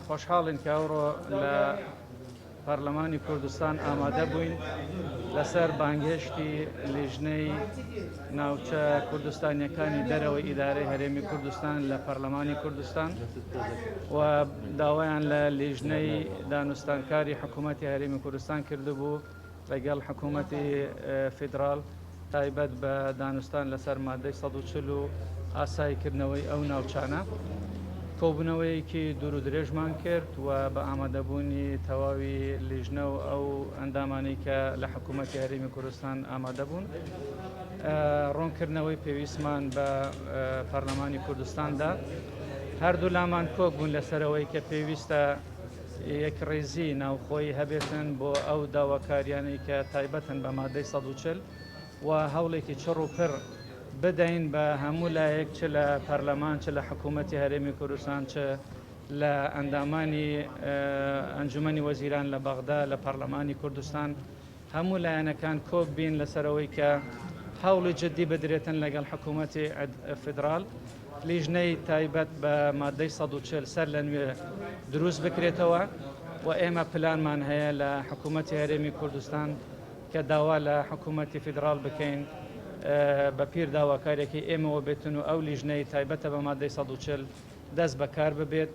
خۆشحاڵین کە ئەوڕۆ لە پەرلەمانی کوردستان ئامادە بووین لەسەر بانگهێشتی لیژنەی ناوچە کوردستانیەکانی دەرەوەی ئیدارەی هەرێمی کوردستان لە پەرلەمانی کوردستان و داوایان لە لیژنەی دانوستانکاری حکوومەتی هەرێمی کوردستان کردبوو لەگەڵ حکوومەتی فیدراڵ تایبەت بە دانوستان لەسەر مادەی 140 و ئاساییکردنەوەی ئەو ناوچانە. کۆبوونەوەیەکی دوور و درێژمان کرد و بە ئامادەبوونی تەواوی لیژنە و ئەو ئەندامانەی کە لە حکوومەتی هەرێمی کوردستان ئامادە بوون ڕوونکردنەوەی پێویستمان بە پەرلەمانی کوردستاندا هەردوو لامان کۆک بوون لەسەرەوەی کە پێویستە یەکڕیزی ناوخۆیی هەبێتن بۆ ئەو داواکاریانەی کە تایبەتن بە مادەی 140 و هەوڵێکی چڕ و پڕ بدەین بە هەموو لایەک چ لە پەرلەمان چ لە حکوومەتی هەرێمی کوردستان چ لە ئەندامانی ئەنجومەنی وەزیران لە بەغدا لە پەرلەمانی کوردستان هەموو لایەنەکان کۆک بین لەسەر ئەوەی کە هەوڵی جدی بدرێتن لەگەڵ حکوومەتی فیدراڵ لیژنەی تایبەت بە مادەی 140 سەر لە نوێ دروست بکرێتەوە و ئێمە پلانمان هەیە لە حکوومەتی هەرێمی کوردستان کە داوا لە حکوومەتی فیدراڵ بکەین بە پیر داواکارێکی ئێمەوە بێتن و ئەو لیژنەی تایبەتە بە مادەی 140 دەست بەکار ببێت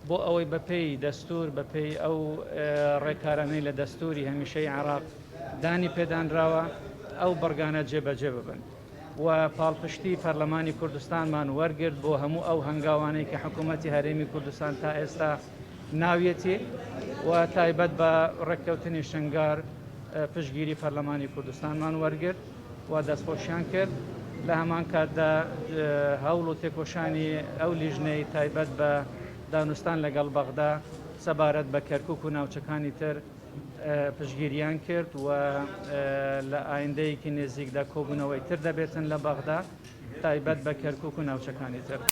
بۆ ئەوەی بەپێی دەستوور، بەپێی ئەو ڕێکارانەی لە دەستووری هەمیشەی عێراق دانی پێدانراوە، ئەو بڕگانە جێبەجێ ببن و پاڵپشتی پەرلەمانی کوردستانمان وەرگرت بۆ هەموو ئەو هەنگاوانەی کە حکوومەتی هەرێمی کوردستان تا ئێستا ناویەتی و تایبەت بە ڕێککەوتنی شنگار پشتگیری پەرلەمانی کوردستانمان وەرگرت و دەستخۆشیان کرد. لە هەمان کاتدا هەوڵ و تێکۆشانی ئەو لیژنەی تایبەت بە دانوستان لەگەڵ بەغدا سەبارەت بە کەرکوک و ناوچەکانی تر پشتگیریان کرد و لە ئایندەیەکی نێزیکدا کۆبوونەوەی تر دەبێتن لە بەغدا تایبەت بە کەرکوک و ناوچەکانی تر.